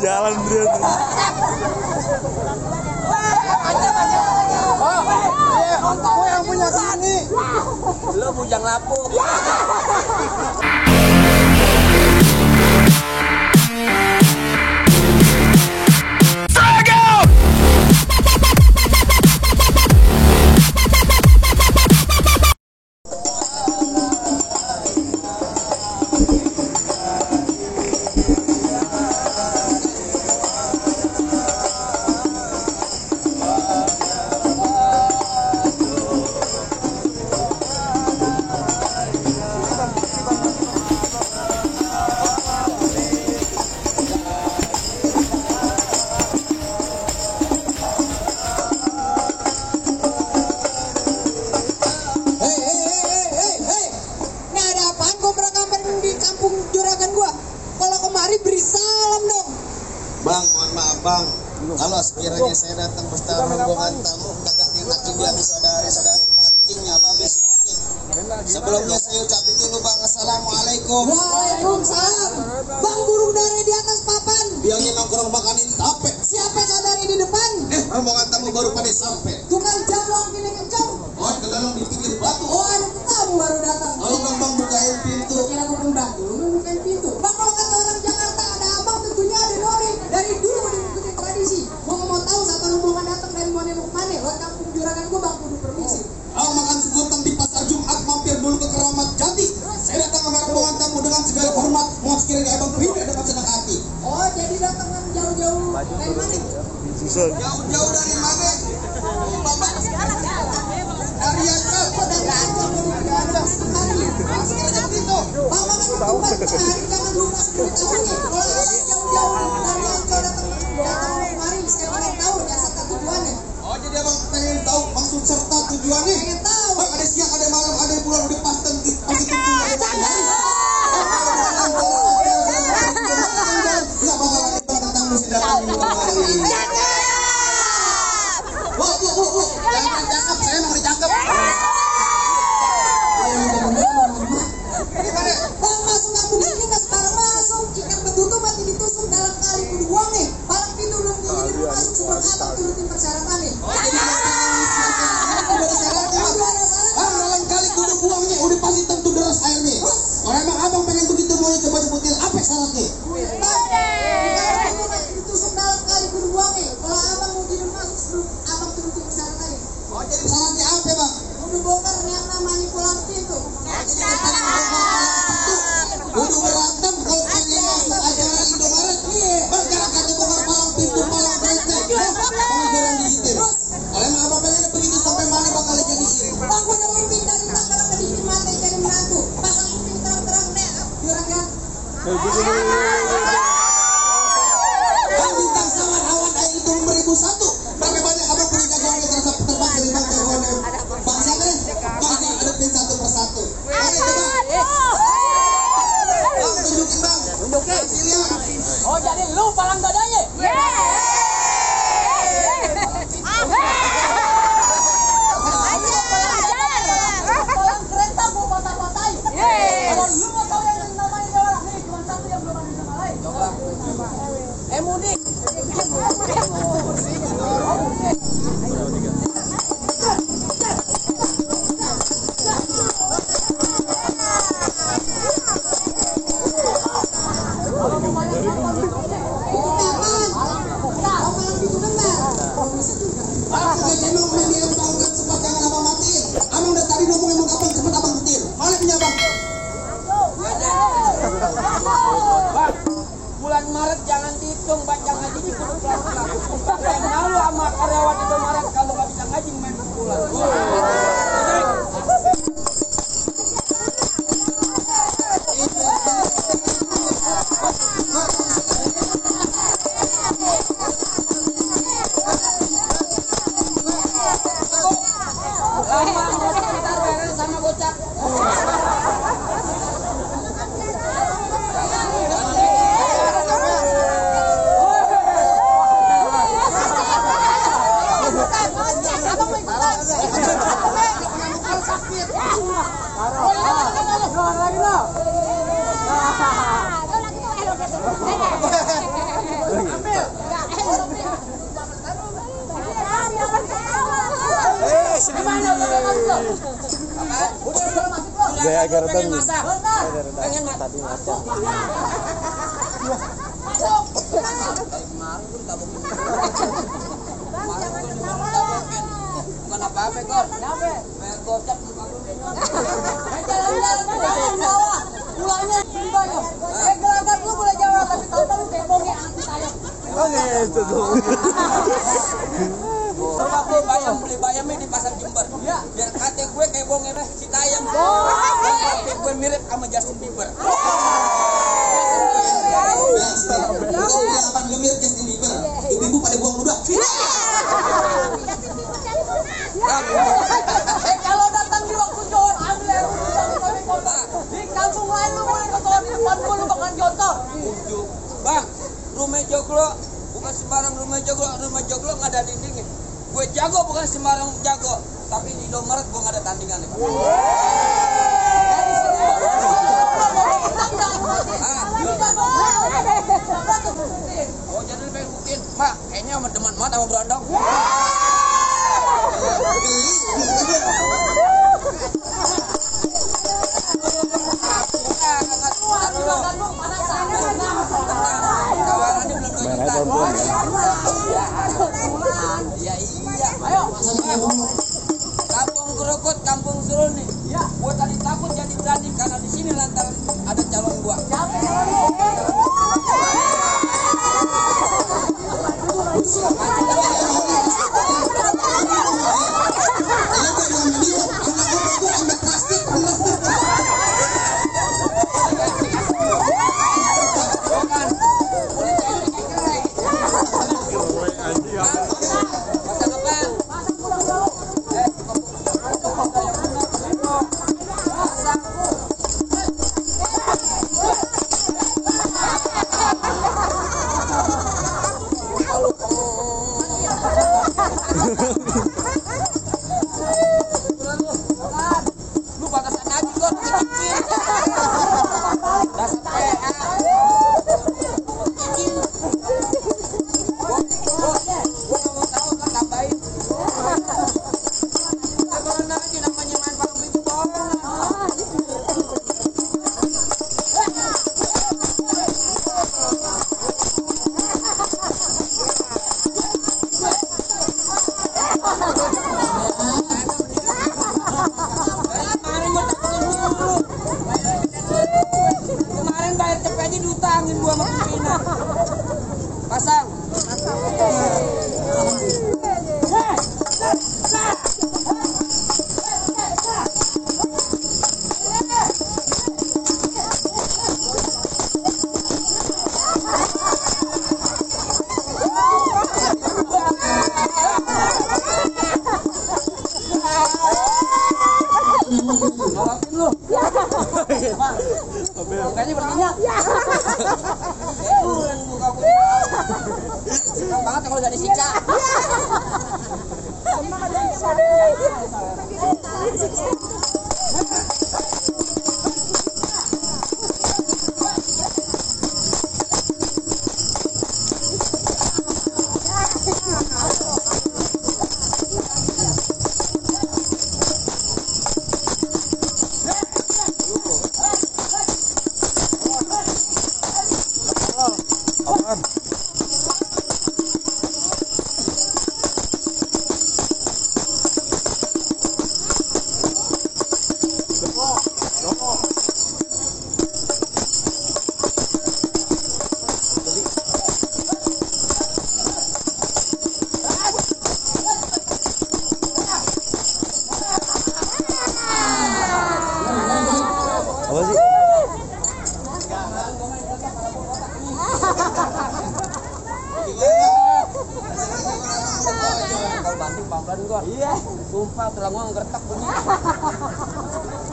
Jalan dia. Gue yang punya sini. Lu bujang lapuk. Bang, mohon maaf bang, kalau sekiranya saya datang bersama rombongan tamu, kagak dinakin dia saudari-saudari, kancingnya habis semuanya. Sebelumnya saya ucapin dulu bang, assalamualaikum. Waalaikumsalam. Bang, burung dara di atas papan. Bilangin nongkrong makanin tape. Siapa saudari di depan? Rombongan tamu baru pada sampai. Tukang jablong gini kencang. Oh, ke dalam di pinggir batu. Oh, ada tamu baru datang. Ayo dong bang, bukain pintu. Kira gue pembantu, lu bukain pintu. Bang, kalau kata orang Jakarta ada abang, tentunya ada nori. Dari dulu udah ngikutin tradisi. Gua nggak mau tahu siapa rombongan datang dari mana mau kemana. Lo kampung juragan gua bang, kudu permisi. Oh, makan segotang di pasar Jumat, mampir dulu ke Keramat Jati. Saya datang sama rombongan tamu dengan segala hormat. Mohon sekiranya abang pribadi dengan senang hati. Oh, jadi datang jauh-jauh dari mana? Jauh-jauh dari mana? Bapak dari Ancol. Dari Ancol, dari sekali. Sekiranya begitu. Bang, makan tempat hari jangan lupa 10 tahun nih. Kalau orang jauh-jauh dari Ancol datang kemari, saya pengen tahu dasar tujuannya. Oh, jadi abang pengen tahu maksud serta tujuannya? Pengen tahu. Bang, ada siang, ada malam, ada bulan, udah pasti tentunya ada matahari. Nggak bakalan kita tentang musim datang di malam hari ini. Bu, jangan ditangkap, saya mau ditangkap. Gimana? Bang, masuk kampung sini nggak sekarang masuk. Ikan betutu mati ditusuk dalam kali kudu uang nih. Palang pintu belum jadi masuk sebelum abang turutin persyaratan nih. Oh, jadi udah ada syaratnya. Bang, dalam kali kudu buangnya udah pasti tentu deras airnya. Kalau emang abang pengen begitu mau coba sebutin apa syaratnya? Ditusuk dalam kali kudu uang nih. Kalau abang mau tidur masuk sebelum abang turutin persyaratan nih. Oh, jadi syaratnya apa bang? Kudu bongkar yang namanya pulang pintu. Kudu berantem kalau pengen masuk ajaran Indomaret. Bang, gara-gara bongkar palang pintu, palang benteng. Pengajaran di situ. Kalau emang abang pengen begitu sampai mana bakal jadi sini? Bang, gua udah mimpi dari tangan kedikit mata jadi menantu. Pasang kuping terang-terang deh, juragan. Bang, bintang sawan awan air itu 1001. Berapa banyak abang beli dagangan terasa terbang dari bang dagangan bang siapa nih? Bang, ini hadapin satu persatu. Ayo coba. Bang, tunjukin bang. Tunjukin. Lihat. Oh, jadi lu palang dadanya? Palang kereta mau patah-patahin. Kalau lu mau tahu yang namanya jawara, nih cuma satu yang belum ada sama lain. Mudik. Abang udah tadi ngomong emang abang cepet abang petir. Mana punya bang? Bang, bulan Maret jangan dihitung baca ngajinya kudu pelan-pelan. Yang malu sama karyawan itu Maret kalau nggak bisa ngaji main pukulan. Lama ngocak ntar beres sama gocak. agak pengen redan. masak. Pengen masak. Tadi masak. Masuk. Kemarin pun tak mungkin. Kemarin pun di mana tak mungkin. Bukan apa-apa, Gor. Kenapa? Pengen gocap muka lu. Jalan-jalan ke bawah. Pulangnya di banyak. Gelagat lu boleh jawab tapi tahu-tahu kayak bonge anti sayap. Oh gitu tuh. Aku bayam beli bayamnya di pasar Jember. Biar kate gue kayak bonge si Tayam. Kate gue mirip sama Justin Bieber. Apa mirip Justin Bieber? Ibu-ibu pada buang ludah. Kalau datang di waktu Johor, ambil air di kota. Di kampung lain lu boleh ke di depan gua lu bakal jontor. Bang, rumah joglo bukan sembarang rumah joglo nggak ada dindingnya. Gue jago bukan sembarang jago, tapi di Indomaret gue nggak ada tandingannya. Oh jadi lu pengen buktiin, Mak, kayaknya sama teman mat sama berondong. Iya. Ayo. Kampung Kerukut, Kampung Surun nih. Ya. Gua tadi takut jadi berani karena di sini lantaran ada calon gua. Siapa calon lu? Lu batasan aja kok. Kemarin bayar cepetnya diutangin gua sama Pina. Pasang. Nolokin lu. Mukanya berminyak. Lu yang buka gue. Senang banget kalau gak disiksa. Apa sih? Kalau banting pelan-pelan gua. Iya. Sumpah tulang gua ngertak bunyi.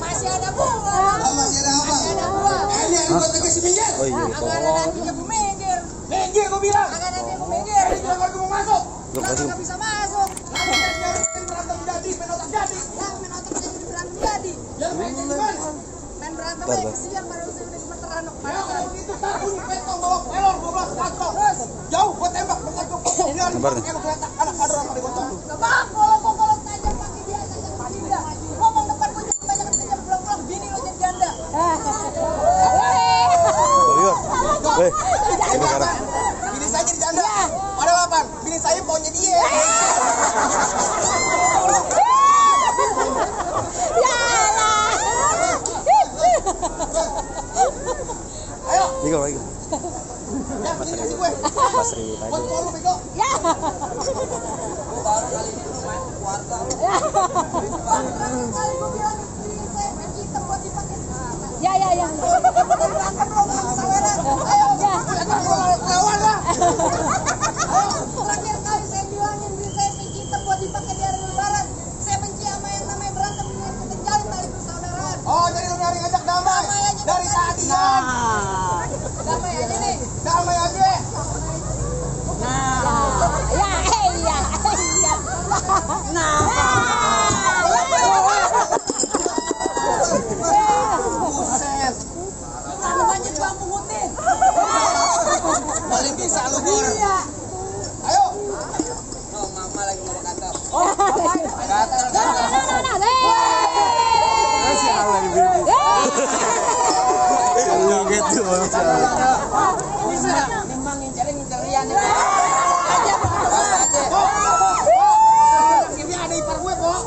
Masih ada bunga. Masih ada apa? Masih ada bunga. Ini anggota kasih minggir. Oh iya. Agak ada nantinya gue minggir. Minggir gua bilang. Agak nanti gue minggir. Jangan gua mau masuk. Loh, Kenapa kasih. nggak bisa masuk? Berantem jadi, penotak jadi. Yang main otak aja jadi berantem jadi. Yang main gimana? Main berantem Bentar, aja Bang. kesian baru udah gemeteran Ya kemarin. kalau gitu tak bunyi petong bawa pelor 12 kantong. Jauh gua tembak bentar gua potong biar Sabar nih. lu kelihatan anak kadro sama digotong. Nggak bang, kalau tajam kaki dia tajam kaki dia. Ngomong depan gue jangan banyak kerja pulang-pulang bini lo jadi Bini saya jadi janda. Padahal apa? Bini saya maunya dia. Ayo. Bego lagi. Ya, ini kasih gue. Pasri tadi. Buat lu bego. Ya. Lu baru kali ini lu main keluarga lu. Kali gue bilang istri saya kita buat dipakai. Ya. Ayo, Lawan lah. terakhir kali saya bilangin beli saya kita buat dipakai di hari lebaran. Saya benci sama yang namanya berantem dengan kita jalin tali persaudaraan. Oh, jadi lu nyari ngajak damai. Dari tadi kan. Damai aja nih. Damai aja. Buset. Namanya juga mengutin. Paling bisa lu Bor. Iya. Ayo. Oh, mama lagi mau kantor. Gatal. Masih awal di bibir. Joget tuh manusia. Bisa. Memang ngincer Rian ya. Aja Ini ada ipar gue, Pok.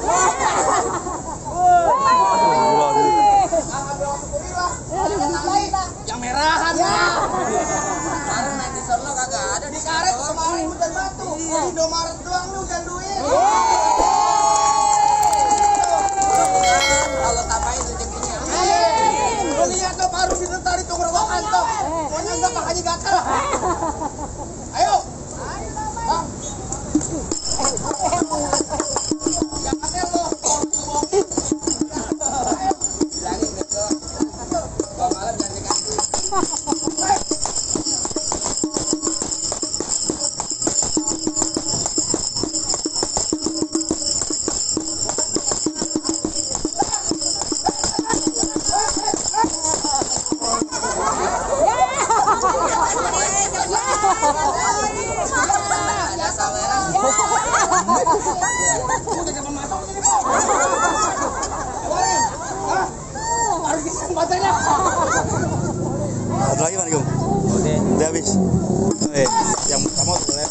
Yang merahan ya. Kemarin main di Solo kagak ada Di karet kemarin hujan batu. Di Indomaret doang lu hujan duit. kalau tambahin rezekinya. Lu lihat tuh baru sebentar itu ngerogokan tuh. Pokoknya enggak makanya gatal. Ayo. Bang. Yang hasil lu. Bilangin gitu. Gua malam jangan dikasih. Ada saweran. Udah jangan masuk sini, Pak. Keluarin. Hah? Harus disang baterainya. Satu lagi mana, Gum? Udah habis. Yang pertama tuh boleh.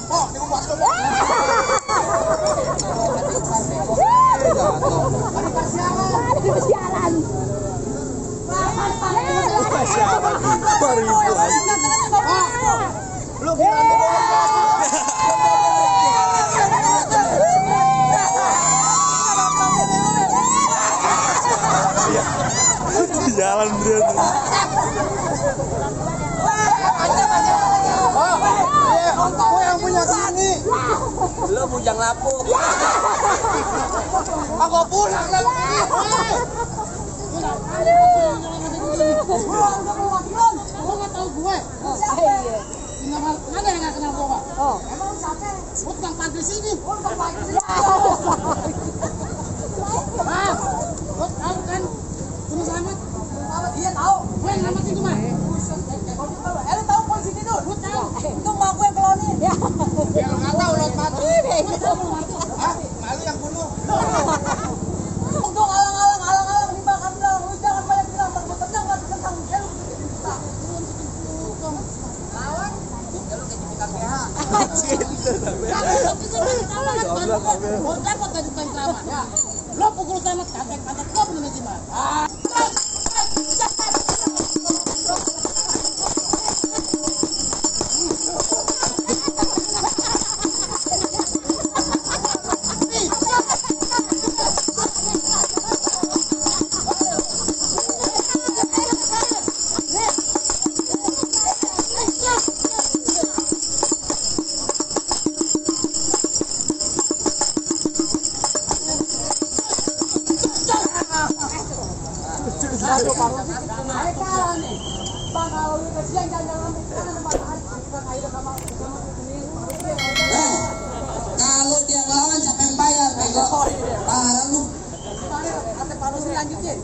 Oh, di rumah tuh. Lu Jalan dia tuh. gue yang punya sini. Lu bujang lapuk. Aku pulang lagi. Lu nggak tahu gue. Ada yang nggak kenal gue? Emang siapa? Gue tukang parkir sini. Lu tahu kan? Gunung Selamat. Iya tahu. Gue yang selamat itu mah. Lu tahu polisi itu? Lu tahu. Itu mak gue yang kelonin. Ya lu nggak tahu lot mati. Hah? Malu yang bunuh. Untuk alang-alang di belakang bilang, lu jangan banyak bilang, takut tendang nggak ditendang. Lawan. Lu kejepit PH. Mau dapat dari tukang Selamat. Ya. Lo pukul Selamat, katek-katek, lo bener gimana? kalah nih. Bang kalau lu kesian jangan Kalau dia ngelawan siapa yang bayar? Parah lu. Lanjutin.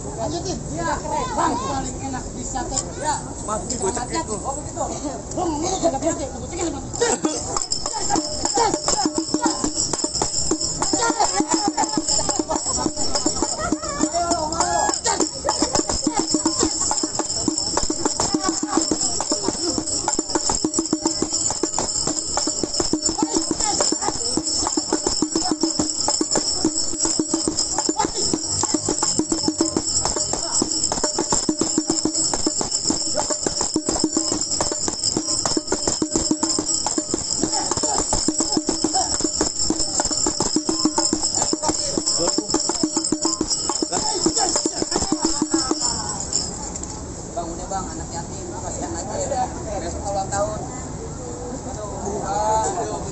Iya, Bang, paling enak di sate. Ya. Mati bocah itu. Oh, begitu. Bang, lu jangan berhenti. Bocahnya Bang. Bang, udah Bang, anak yatim, kasihan aja ya. Besok ulang tahun.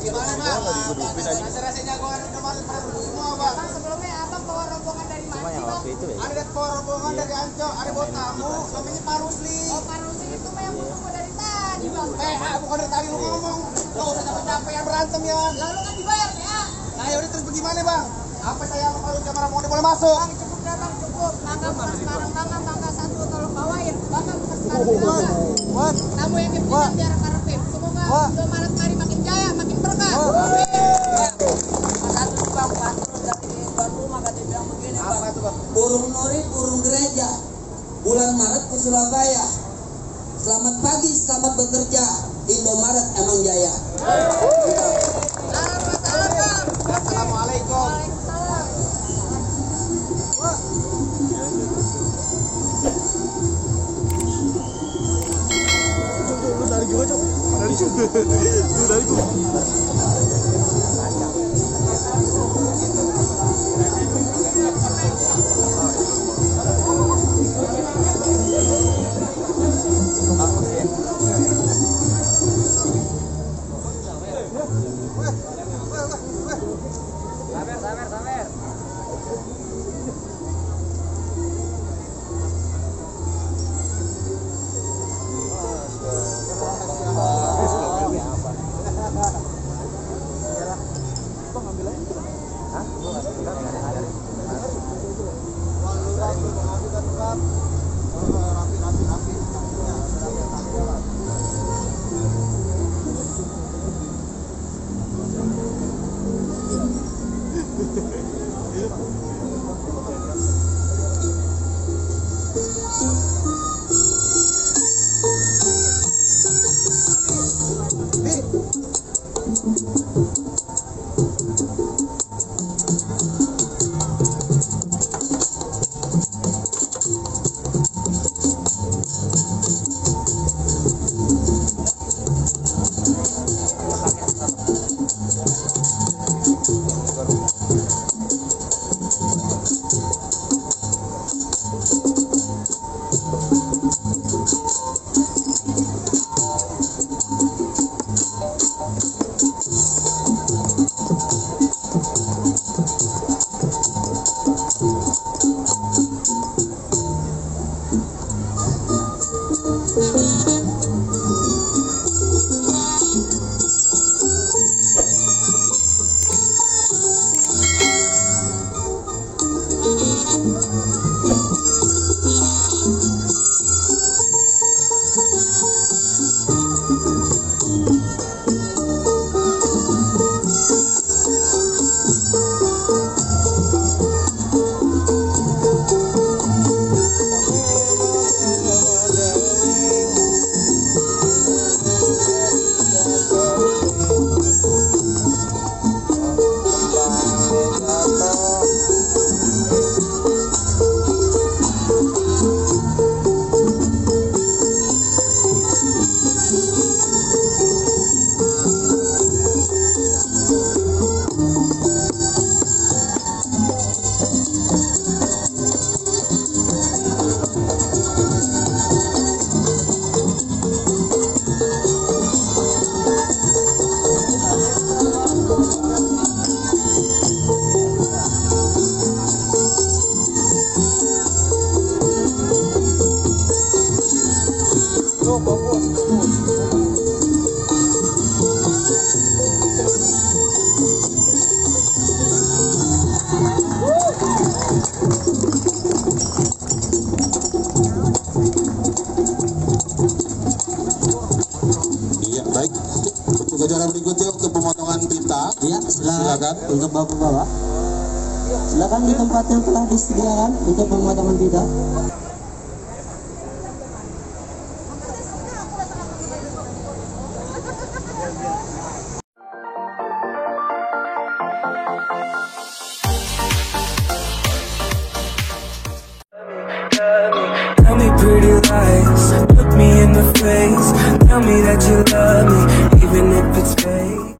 Gimana Bang? Rasa-rasanya gua kemarin semua Bang. Sebelumnya abang bawa rombongan dari mana sih bang? Itu ya. Ada rombongan dari Ancol, ada bawa tamu, namanya Pak Rusli. Oh Pak Rusli itu mah yang tunggu dari tadi bang. Bukan dari tadi lu ngomong. Lu usah capek-capek yang berantem ya. Lalu kan dibayar ya? Nah yaudah terus bagaimana Bang? Apa saya sama Pak Rusli sama rombongan boleh masuk? Bang cukup dah bang cukup. Tangga bukan sekarang tangga satu tolong bawain. Bapak bukan sekarang tamu yang dipilih biar karepin. Semoga Indomaret mari makin jaya, makin berkah. Satu Bang, patur dari tuan rumah katanya bilang begini Bang. Apa itu Bang? Burung nuri, burung gereja. Bulan Maret ke Surabaya. Selamat pagi, selamat bekerja. Indomaret emang jaya. Assalamualaikum. Waalaikumsalam. Dari gua, Cok. Dari gua. Sabar. Iya, baik. Untuk acara berikutnya untuk pemotongan pita. Ya, Silakan. untuk bapak-bapak. Silakan di tempat yang telah disediakan untuk pemotongan pita. Tell me pretty lies, look me in the face. Tell me that you love me, even if it's fake.